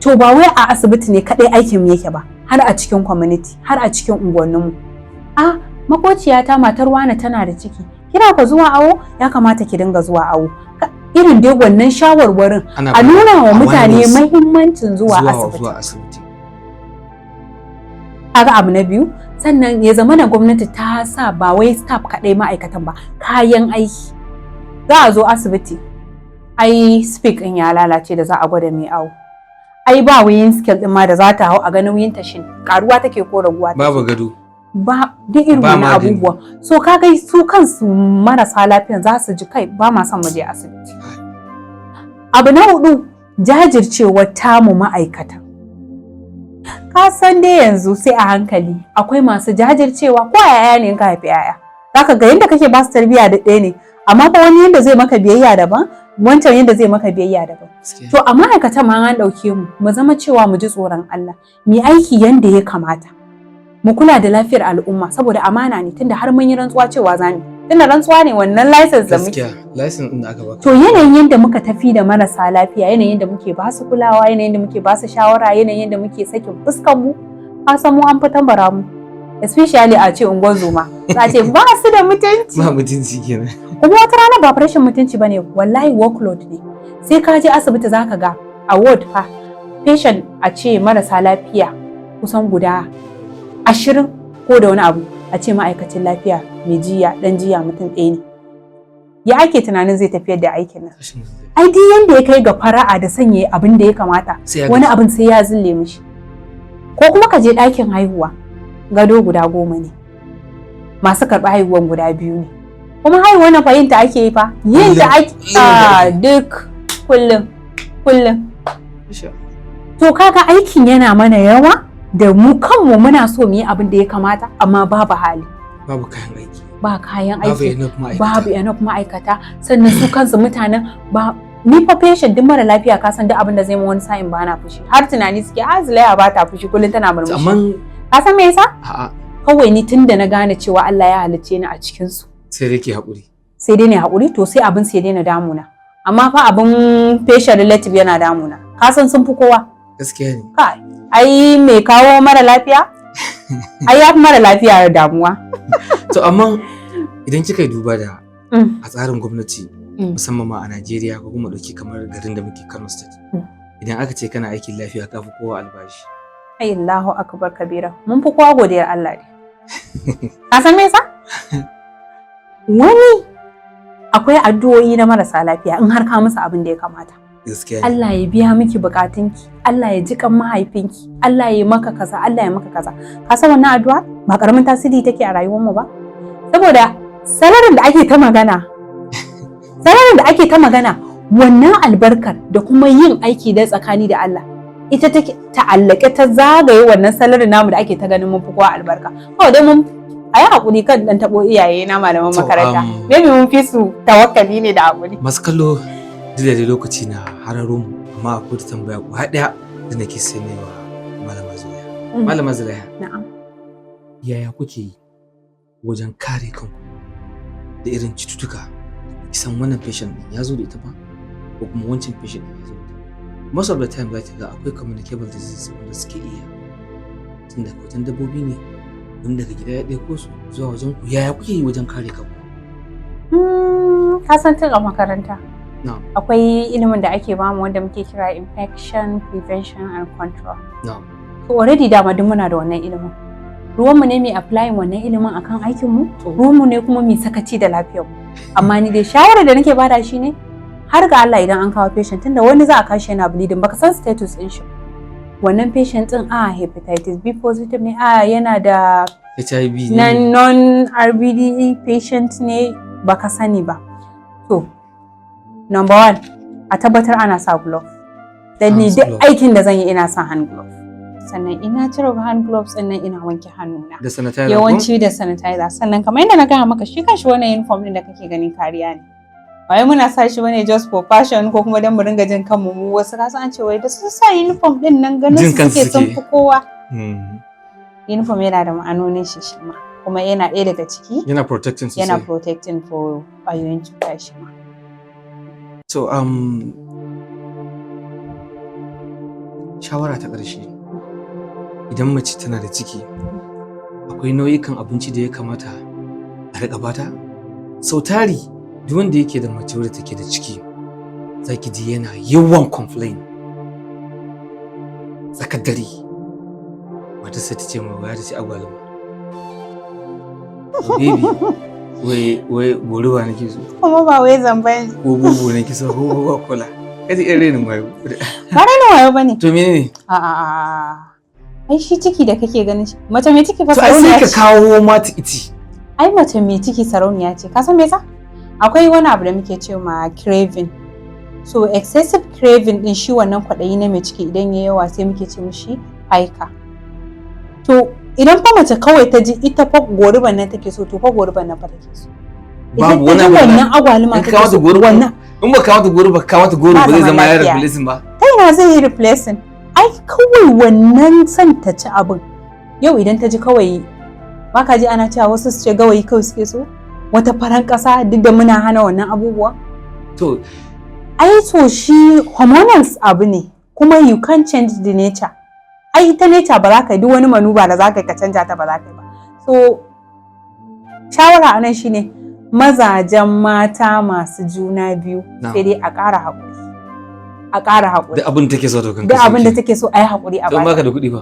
To ba wai a asibiti ne kadai aikin mu yake ba, har a cikin community, har a cikin unguwanninmu. A makociyata, matar wane tana da ciki, kina ka zuwa awo, ya kamata ki dinga zuwa awo. Irin dai wannan shawarwarin,
Ana
a
bada
nuna wa mutane
awareness.
mahimmancin zuwa asibiti.
Zuwa asibiti.
Kaga abu na biyu. Sannan ya zama na gwamnati ta sa ba wai staff kaɗai ma'aikatan ba, kayan aiki. Za a zo asibiti, ai spec ɗin ya lalace da za a gwada mai awo, ai ba weighing scale ɗin ma da za ta hau a ga nauyin ta, shin karuwa take ko raguwa take.
Babu gado.
Ba duk irin
Ba
wani
magani.
abubuwa. So kaga su kansu marasa lafiyan za su ji, kai, ba ma son mu je asibiti. Abu na hudu, jajircewar tamu ma'aikata. Ka san dai yanzu sai a hankali, akwai masu jajircewa. Ko a yaya ne, in ka haifi yaya, zaka ga yanda kake ba su tarbiyya da ɗaya ne, amma fa wani yanda zai maka biyayya daban, wancan yanda zai maka biyayya daban. To a ma'aikatan ma an ɗauke mu, mu zama cewa mu ji tsoron Allah, mu yi aiki yanda ya kamata, mu kula da lafiyar al'umma, saboda amana ne, tunda har mun yi rantsuwa cewa za mu, tunda rantsuwa ne wannan license da muke.
Gaskiya, license din da aka baka.
To yanayin yadda muka tafi da marasa lafiya, yanayin yadda muke ba su kulawa, yanayin yadda muke ba su shawara, yanayin yadda muke sakin fuskar mu, ka san mu an fi tambara mu, especially a ce unguwar za a ce ba su da mutunci.
Ba mutunci kenan.
Kuma wata rana ba rashin mutunci bane, wallahi workload ne. Sai ka je asibiti zaka ga a ward fa, patient, a ce marasa lafiya kusan guda 20 ko da wani abu, a ce ma'aikacin lafiya mai jiya, dan jiya mutum ɗaya ne. Ya ake tunanin zai tafiyar da aikin nan? Ai duk yanda ya kai ga fara'a da sanya abin da ya kamata, wani abin sai ya zille mishi. Ko kuma ka je ɗakin haihuwa, gado guda 10 ne, masu karɓi haihuwan guda biyu ne. Kuma haihuwa na fahimta ake yi fa, yin ta ake duk kullum kullum. To kaga aikin yana mana yawa, da mu kanmu muna so mu yi abin da ya kamata, amma babu hali.
Babu kayan aiki.
Ba kayan aiki, babu enough ma'aikata, sannan su kansu mutanen ba Ni fa patient duk mara lafiya, ka san duk abin da zai mu, wani sa'in ba na fushi, har tunani suke a Zulaiha ba ta fushi, kullum tana murmushi.
Amma
Ka san me yasa?
A'a.
Kawai ni tun da na gane cewa Allah ya halicce ni a cikin su,
Sai dai ke haƙuri.
Sai dai ne haƙuri, to sai abin sai daina damuna. Amma fa abin patient relative yana damuna, ka san sun fi kowa.
Gaskiya ne.
Kai, ai mai kawo mara lafiya ai ya fi mara lafiya damuwa.
To amma idan kika yi duba da a tsarin gwamnati, musamman ma a Najeriya, ko kuma ɗauki kamar garin da muke, Kano State, idan aka ce kana aikin lafiya, ka fi kowa albashi.
Ai Allahu akbar kabira, mun fi kowa godiyar Allah ne. Ka san me yasa? Wani akwai addu'o'i na marasa lafiya in har ka musu abin da ya kamata.
Gaskiya ne.
Allah ya biya miki bukatunki, Allah ya ji kan mahaifinki, Allah ya maka kaza, Allah ya maka kaza. Ka san wannan addu'a ba karamin tasiri take a rayuwar mu ba, saboda salarin da ake ta magana, salarin da ake ta magana, wannan albarkar da kuma yin aiki da tsakani da Allah, ita take ta'allake ta zagaye wannan salarin namu da ake ta ganin mun fi kowa albarka. Kawai dai mun a yi haƙuri kan dan taɓo iyaye na malaman
To,
makaranta, maybe mun fi su tawakkali ne da haƙuri.
Masu kallo, duk da dai lokaci na hararo mu, amma akwai wata tambaya ko ɗaya da nake sai ne wa Malama Zulaiha. Malama Zulaiha,
Na'am.
yaya kuke yi wajen kare kanku da irin cututtuka da ki san wannan patient ɗin ya zo da ita ba, ko kuma wancan patient ɗin ya zo da ita? Most of the time za ki ga akwai communicable diseases wanda suke iya tun daga wajen dabbobi ne, wani daga gida ya ɗauko su zuwa wajen ku. Yaya kuke yi wajen kare kanku?
Ka san tun a makaranta
Na'am.
akwai ilimin da ake bamu wanda muke kira infection prevention and control.
Na'am.
To already dama duk muna da wannan ilimin. Ruwanmu ne mai applying wannan ilimin akan aikinmu, ruwanmu ne kuma mai sakaci da lafiyarmu. Amma ni dai shawarar da nake bada shi ne, har ga Allah, idan an kawo patient, tunda wani za a kashi yana bleeding, baka san status din shi. Wannan patient din a hepatitis B positive ne, a yana da
HIV
na
ne.
Non RBD patient ne, baka sani ba. To, number one, a tabbatar ana sa glove. Dan ni
Hand
duk
glove.
aikin da zan yi ina sa hand glove. Sannan ina cire hand gloves ɗin nan, ina wanke hannuna.
Da sanitizer ko?
Yawanci da sanitizer. Sannan kamar yadda na gaya maka, shi kanshi wannan uniform ɗin da kake gani kariya ne. Ba wai muna sa shi bane just for fashion ko kuma don mu ringa jin kanmu mu wasu. Kasan an ce wai da sun sa uniform ɗin nan ganin
Jin
su
kansu
suke sun
suke.
fi kowa. Uniform yana da ma'anonin shi shi ma. Kuma yana ɗaya daga ciki.
Yana protecting sosai.
Yana protecting for ƙwayoyin cuta shi ma.
So, shawara ta ƙarshe, idan mace tana da ciki, akwai nau'ikan abinci da ya kamata a riƙa bata? Sau tari, duk wanda yake da mace wadda take da ciki, za ki ji yana yawan complain. Tsakar dare, matar sai ta ce ma waya ta ce agwaluma. Baby, wai wai goruba nake so.
Kuma ba wai zamban
Ko bubu nake so, ko coca cola. Kaji irin renin wayo.
Ba rainin wayo bane.
To menene?
A'a. Ai shi ciki da kake ganin shi, mace mai ciki fa
To ai sai
sarauniya
ka
ce.
kawo mata iti.
Ai mace mai ciki sarauniya ce. Ka san me yasa? Akwai wani abu da muke ce ma craving. So excessive craving din shi, wannan kwaɗayi na mai ciki, idan ya yawa sai muke ce mishi pica. To idan fa mace kawai ta ji ita fa goruban nan take so, to fa goruban nan fa take so. Idan
Babu
ta
wani
ji
abu da
wannan agwaluma
in ka
take
kawo
so,
ta goruba,
wannan
in ba kawo ta goruba, kawo ta goro
Ba
ba zai
zaman
zama ya
lafiya.
replacing ba.
Ta ina zai yi replacing? Ai kawai wannan son ta ci abin. Yau idan ta ji kawai, baka ji ana cewa wasu su ce gawayi kawai suke so, wata faran ƙasa, duk da muna hana wannan abubuwa.
To
Ai to shi hormonals abu ne, kuma you can't change the nature. Ai ita nature ba za ka yi duk wani manuba da za ka yi ka canja ta, ba za ka yi ba. So shawara anan shine, mazajen mata masu juna biyu,
Na'am.
sai dai a ƙara haƙuri, a ƙara haƙuri.
Duk abin da take so to kan
Duk abin da take so, a yi haƙuri a
To in
bata.
baka da kuɗi ba?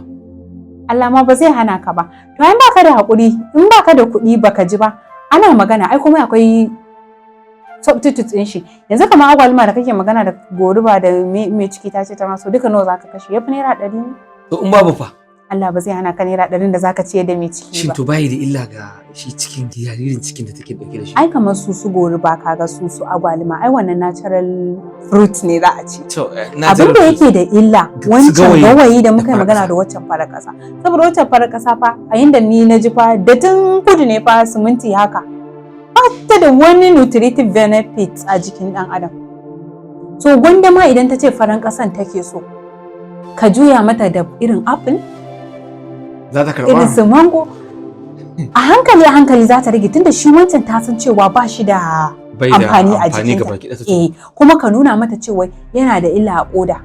Allah ma ba zai hana ka ba. To in baka da haƙuri, in baka da kuɗi, baka ji ba ana magana, ai kuma akwai substitute ɗin shi. Yanzu kamar agwaluma da kake magana da goruba da mai ciki ta ce tana so, duka nawa zaka kashe? Yafi ₦100 ne?
To in babu fa?
Allah ba zai hana ka ₦100n da zaka ciyar da mai ciki
Shin
ba.
to bayi da illa ga shi cikin jaririn, cikin da take dauke da shi?
Ai kamar su goruba, kaga su agwaluma, ai wannan natural fruit ne za a ci.
To na
Abin da yake da illa,
Su
wancan
gawayi
gawayi da muka yi
da farar
magana
ƙasa.
da waccan farar ƙasa, saboda waccan farar ƙasa fa, a yinda ni na ji fa, da tun kudu ne fa, siminti haka, ba ta da wani nutritive benefit a jikin ɗan adam. So gwanda ma idan ta ce faran ƙasan take so, ka juya mata da irin apple,
Za ta
irin
karɓa?
su mango. A hankali a hankali za ta rage, tunda shi wancan ta san cewa ba shi da
Bai da
amfani a
amfani
jikinta.
gaba ki ɗaya.
Eh, kuma ka nuna mata cewa yana da illa a koda,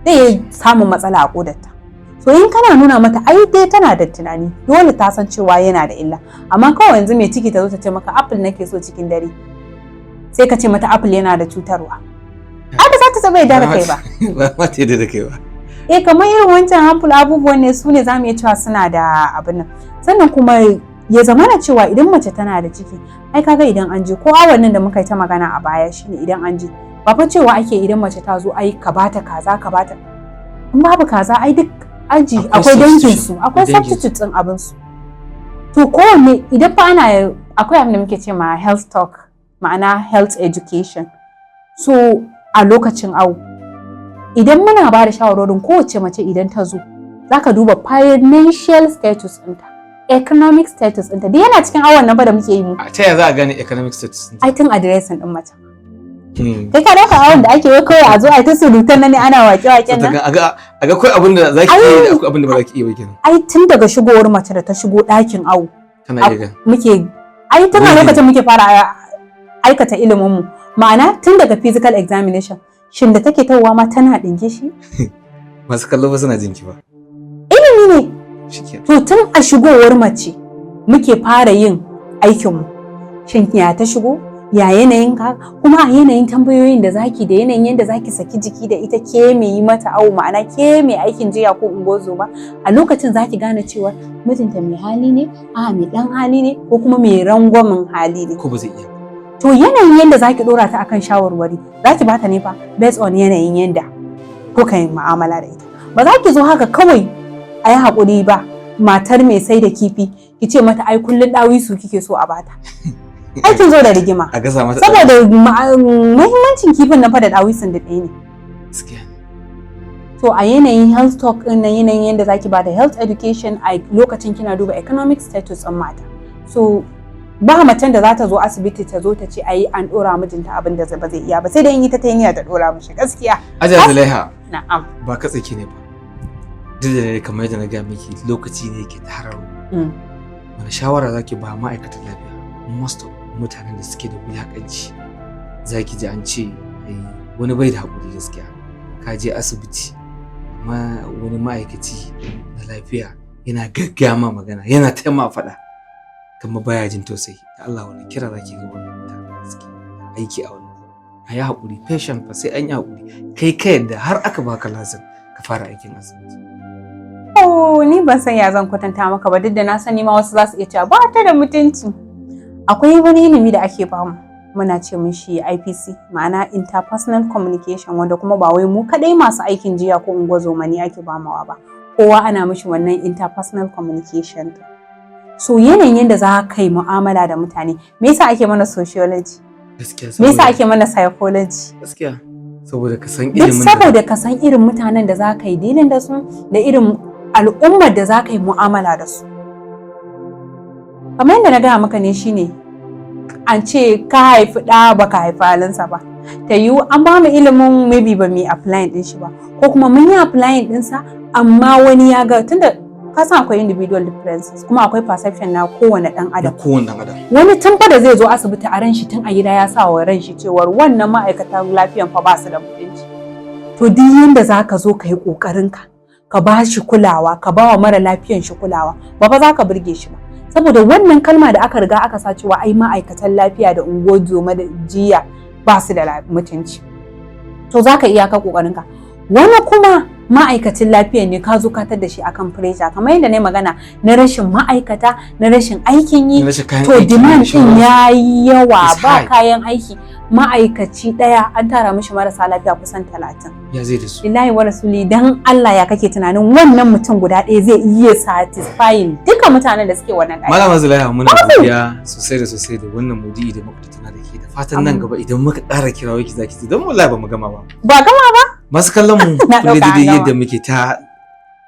zai iya samun matsala a kodarta. So in kana nuna mata, ai dai tana da tunani, dole ta san cewa yana da illa. Amma kawai yanzu mai ciki ta zo ta ce maka apple nake so cikin dare, sai ka ce mata apple yana da cutarwa, ai ba za ta taɓa yarda da kai ba.
Ba ma ta yarda da kai ba.
Eh, kamar irin wancan harmful abubuwan ne, su ne za mu iya cewa suna da abin nan. Sannan kuma ya zamana cewa idan mace tana da ciki, ai kaga idan an je ko awon nan da muka yi ta magana a baya, shine idan an je, ba fa cewa ake idan mace ta zo ai ka bata kaza, ka bata, in babu kaza ai duk aji akwai dangin su, akwai substitute din abin su. To kowanne idan fa ana, akwai abin da muke ce ma health talk, ma'ana health education. So a lokacin awo, idan muna ba da shawarorin, kowace mace idan ta zo, zaka duba financial status ɗinta, economic status ɗinta, duk yana cikin awon nan fa da muke yi mu.
A ta yaya za a gane economic status ɗinta?
Ai tun adiresin ɗin mace. Kai ka dauka awon da ake yi kawai a zo a ta surutan nan ne, ana waƙe-waƙen nan?
A ga kawai abin da za ki iya da akwai abin da ba za ki iya ba kenan.
Ai tun daga shigowar mace da ta shigo ɗakin awo
Tana iya ga.
muke, ai tun a lokacin muke fara aikata ilimin mu, ma'ana tun daga physical examination. Shin da take tawowa ma tana ɗinke shi?
Masu kallo ba suna jinki ba.
Ilimi ne.
Shikenan.
To tun a shigowar mace muke fara yin aikinmu. Shin ya ta shigo, ya yanayin ka, kuma a yanayin tambayoyin da zaki, da yanayin yadda zaki saki jiki da ita, ke mai yi mata awo, ma'ana ke mai aikin jiya ko ungozoma, a lokacin zaki gane cewa mijinta mai hali ne, a mai dan hali ne, ko kuma mai rangwamen hali ne.
Ko ba zai iya ba.
To yanayin yadda zaki dora ta akan shawarwari zaki bata ne fa based on yanayin yadda kuka yi mu'amala da ita. Ba za ki zo haka kawai a yi haƙuri ba, matar mai sai da kifi, ki ce mata ai kullun ɗawisu kike so a bata. Ai kin zo da rigima.
A gasa mata.
Saboda muhimmancin kifin nan fa da ɗawisun da ɗaya ne.
Gaskiya.
To a yanayin health talk din nan, yanayin yadda zaki bada health education, a lokacin kina duba economic status ɗin mata. So ba macen da za ta zo asibiti ta zo ta ce ai an ɗora mijinta abin da ba zai iya ba, sai dai in ita ta yi niyya ta ɗora mishi, gaskiya.
Hajiya Zulaiha.
Na'am.
Ba katse ki ne ba. Duk da dai kamar yadda na gaya miki, lokaci ne yake ta hararo. Wani shawara zaki ba ma'aikatan lafiya? Most of mutanen da suke da wulakanci, zaki ji an ce ai wani bai da haƙuri gaskiya. Ka je asibiti amma wani ma'aikaci na lafiya yana gaggama magana, yana taima faɗa kamar baya jin tausayi. Da Allah, wani kira zaki ga wannan mutanen da suke aiki a wannan wurin? A yi haƙuri, patient fa sai an yi haƙuri. Kai ka yadda har aka baka license ka fara aikin asibiti.
Oh, ni ban san ya zan kwatanta maka ba, duk da na sani ma wasu za su iya cewa ba ta da mutunci. Akwai wani ilimi da ake bamu, muna ce mishi IPC, ma'ana interpersonal communication, wanda kuma ba wai mu kadai masu aikin jiya ko ungozoma ne ake bamawa ba. Kowa ana mishi wannan interpersonal communication. So yanayin yadda za ka yi mu'amala da mutane, me yasa ake mana sociology?
Gaskiya.
Me yasa ake mana psychology?
Gaskiya. Saboda ka san
Duk
ilimin da
saboda ka san irin mutanen da za ka yi dealing da su, da irin al'ummar da za ka yi mu'amala da su. Kamar yadda na gaya maka ne, shine an ce ka haifi ɗa baka haifi halinsa ba. Ta yiwu an ba mu ilimin, maybe ba mu yi applying ɗin shi ba, ko kuma mun yi applying ɗinsa amma wani ya ga, tunda ka san akwai individual differences, kuma akwai perception na kowane ɗan
Na
adam.
kowane ɗan adam.
Wani tun fa da zai zo asibiti, a ran shi tun a gida ya sa wa ran shi cewar wannan ma'aikatan lafiyan fa ba su da mutunci. To duk yanda za ka zo ka yi ƙoƙarin ka ka ba shi kulawa, ka ba wa mara lafiyan shi kulawa, ba fa za ka burge shi ba, saboda wannan kalma da aka riga aka sa cewa ai ma'aikatan lafiya da unguwar da jiya ba su da mutunci. To za ka iyaka ƙoƙarin ka. Wani kuma ma'aikacin lafiya ne, ka zo ka da shi akan pressure, kamar yadda na magana na rashin ma'aikata, na rashin aikin yi. To demand din ya yi yawa, ba kayan aiki. Ma'aikaci ɗaya an tara mishi marasa lafiya kusan 30.
Ya zai da su?
Lillahi wa rasuli, dan Allah, ya kake tunanin wannan mutum guda ɗaya zai iya satisfying duka mutanen da suke wannan ɗaki?
Malama Zulaiha, muna godiya sosai da sosai da wannan maudu'i da muka tattauna da ke, da fatan nan gaba idan muka ƙara kirawo ki zaki ji, don wallahi ba mu gama ba.
Ba gama ba.
Masu kallon mu, kun dai yadda muke ta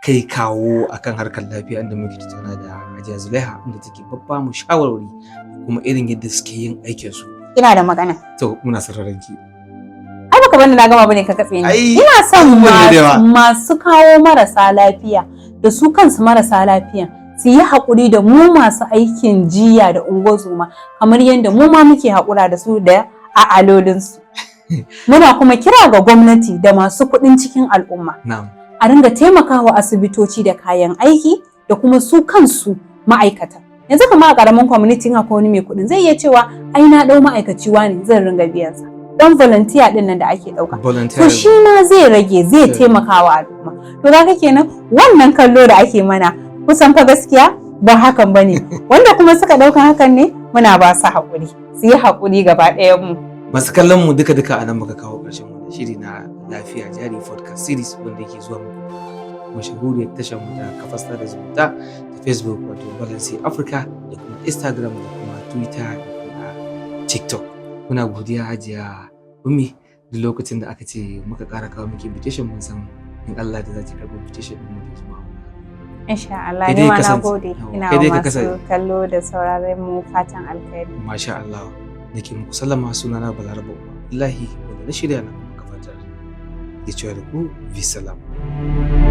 kai kawo akan harkar lafiya, inda muke tattauna da Hajiya Zulaiha, inda take babba mu shawarwari kuma irin yadda suke yin aikin su.
Ina da magana.
To, muna sauraron ki.
Ai bani na gama bane ka katse ni.
Ai,
Ina son
abubuwan ne da yawa.
masu kawo marasa lafiya da su kansu marasa lafiya su yi haƙuri da mu masu aikin jiya da ungozoma, kamar yadda mu ma muke haƙura da su da a'alolinsu. Muna kuma kira ga gwamnati da masu kuɗin cikin al'umma a ringa taimakawa asibitoci da kayan aiki da kuma su kansu ma'aikata. Yanzu kama a ƙaramin community, akwai wani mai kuɗin, zai iya cewa, "Ai na ɗau ma'aikaci ne, zan ringa biyan sa." Dan volunteer ɗin nan da ake ɗauka.
Volunteer.
To, shi ma zai rage, zai taimakawa al'umma. To, kaga kenan wannan kallo da ake mana kusan fa gaskiya ba hakan bane. Wanda kuma suka ɗauka hakan ne, muna ba su haƙuri. Su yi haƙuri gaba ɗayan mu.
Masu kallon mu, duka duka anan muka kawo ƙarshen wannan shiri na Lafiya Jari Podcast Series, wanda yake zuwa muku mashahuriyar tashar mu ta kafar sada zumunta ta Facebook, wato Balance Africa, da kuma Instagram, da kuma Twitter, da kuma TikTok. Muna godiya, Hajiya Ummi. Duk lokacin da aka ce muka ƙara kawo miki invitation, mun san in Allah da za ki karɓi invitation ɗin mu da zuwa.
Insha Allah,
Kai
ni
dai
ma na gode. Ina
kai dai
wa
ka
masu kallo da sauraron mu fatan alkhairi.
Masha Allah. Nake muku sallama, sunana Balaraba Umar Abdullahi, wanda na shirya na kuma gabatar. Ke cewa da ku, bisalam.